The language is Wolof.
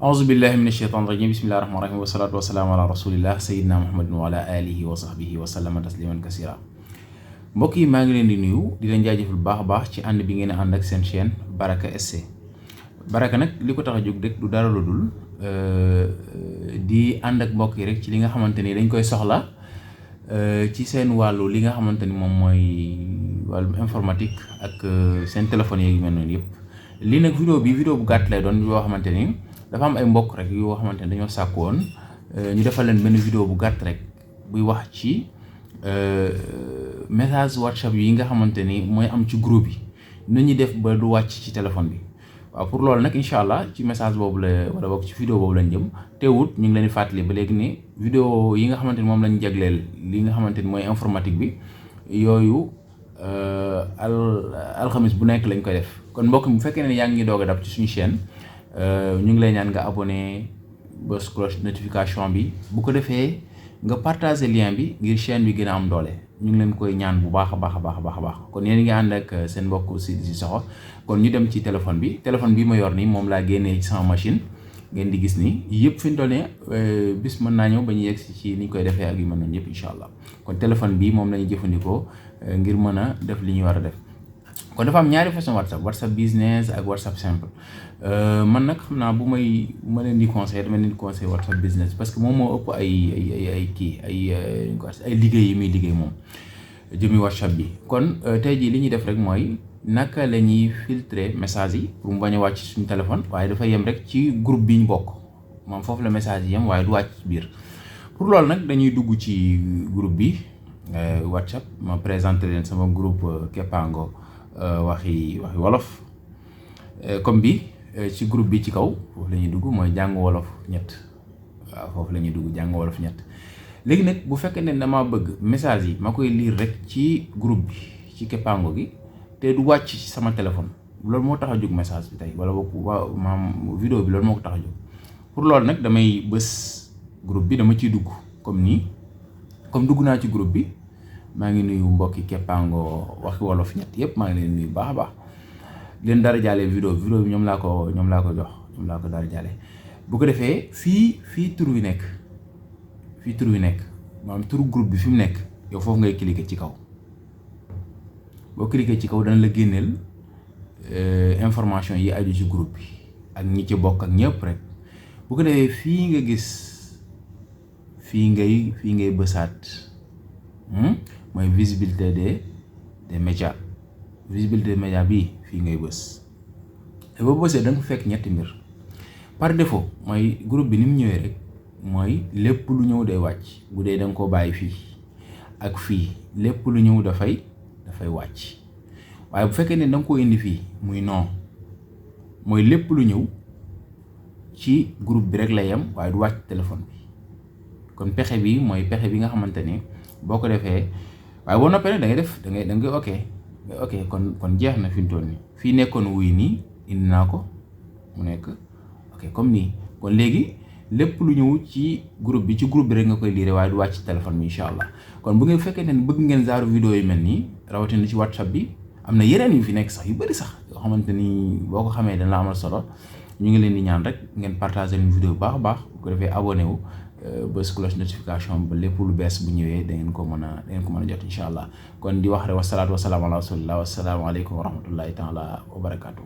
أعوذ بالله من الشيطان الرجيم بسم الله الرحمن الرحيم والصلاة والسلام على رسول الله سيدنا محمد وعلى آله وصحبه وسلم تسليما كثيرا mbokk yi maa ngi leen di nuyu di leen jaajëfal bu baax a baax ci ànd bi ngeen a ànd ak seen chaîne Baraka SC Baraka nag li ko tax a jóg rek du dara lu dul di ànd ak mbokk yi rek ci li nga xamante ni dañ koy soxla ci seen wàllu li nga xamante ni moom mooy wàllu informatique ak seen téléphone yeeg yu mel noonu yëpp lii nag vidéo bu gàtt lay doon yoo xamante ni dafa am ay mbokk rek yoo xamante ni dañoo sàkk woon ñu defal leen benn vidéo bu gàtt rek buy wax ci message WhatsApp yi nga xamante ni mooy am ci groupe yi nu ñuy def ba du wàcc ci téléphone bi waaw pour loolu nag incha allah ci message boobu la wala boog ci vidéo boobu lañ jëm teewut ñu ngi leen di fàttali ba léegi ni vidéo yi nga xamante ni moom lañ jagleel li nga xamante ni mooy informatique bi yooyu alxamis bu nekk lañ koy def kon mbokk mi bu fekkee ne yaa ngi doog a dab ci suñu chaîne ñu ngi lay ñaan nga abonné ba cloche notification bi bu ko defee nga partager lien bi ngir chaîne bi gën a am doole ñu ngi leen koy ñaan bu baax a baax kon yéen ngi ànd ak seen mbokk si soxo kon ñu dem ci téléphone bi ma yor nii moom laa génnee ci sama machine ngeen di gis ni yëpp fi ñu toll nii bis mën naa ñëw ba ñu yegg ci ni ñu koy defee ak yu mel noonu yëpp incha allah kon téléphone bi moom la ñuy jëfandikoo ngir mën a def li ñuy war a def kon dafa am ñaari façon WhatsApp business ak WhatsApp simple man nag xam naa bu ma leen di conseil dama leen di conseil WhatsApp business parce que moom moo ëpp ay liggéey yi muy liggéey moom jëmi WhatsApp bi kon tey jii li ñuy def rek mooy naka la ñuy filtrer message yi pour mu bañ a wàcc suñu téléphone waaye dafa yem rek ci groupe bi ñu bokk moom foofu la message yi yem waaye du wàcc biir pour loolu nag dañuy dugg ci groupe bi WhatsApp ma présenté leen sama groupe Kepango waxi wolof comme bi ci groupe bi ci kaw foofu la ñuy dugg mooy jàng wolof ñett waaw foofu la ñuy dugg jàng wolof ñett léegi nag bu fekkee ne dama bëgg message yi ma koy lire rek ci groupe bi ci Kepango gi te du wàcc ci sama téléphone loolu moo tax a jóg message bi tey wala boog maam vidéo bi loolu moo ko tax a jóg pour loolu nag damay bës groupe bi dama ciy dugg comme nii comme dugg naa ci groupe bi maa ngi nuyu mbokki Kepango waxi wolof ñett yëpp maa ngi leen nuyu baax a baax leen dara jaale vidéo bi ñoom laa ko jox ñoom laa ko dara jaale bu ko defee fii tur wi nekk maanaam turu groupe bi fi mu nekk yow foofu ngay cliquer ci kaw boo cliquer ci kaw dana la génneel information yi aju ci groupe bi ak ñi ci bokk ak ñëpp rek bu ko defee fii nga gis fii ngay bësaat mooy visibilité des médias visibilité des médias bii fii ngay bës te boo bësee da nga fekk ñetti mbir par défaut mooy groupe bi ni mu ñëwee rek mooy lépp lu ñëw day wàcc bu dee da nga ko bàyyi fii ak fii lépp lu ñëw dafay wàcc waaye bu fekkee ne da nga ko indi fii muy non mooy lépp lu ñëw ci groupe bi rek lay yem waaye du wàcc téléphone bi kon pexe bi mooy pexe bi nga xamante ni boo ko defee waaye boo noppee nag da ngay ok kon jeex na fi mu toll nii fii nekkoon wuy nii indi naa ko mu nekk ok comme nii kon léegi lépp lu ñëw ci groupe bi rek nga koy lire waaye du wàcc ci téléphone bi incha allah kon bu ngeen fekkee ne bëgg ngeen genre vidéo yu mel nii rawatina ci WhatsApp bi am na yeneen yu fi nekk sax yu bëri sax yoo xamante ni boo ko xamee dana la amal solo ñu ngi leen di ñaan rek ngeen partager leen vidéo bu baax a baax bu ko defee abonné wu bës cloche notification ba lépp lu bees bu ñëwee da ngeen ko mën a jot incha allah kon di wax rek wasalaatu wasalaamu ala rasulillah wasalaamu aleykum wa rahmatullahi taala wa barakatuh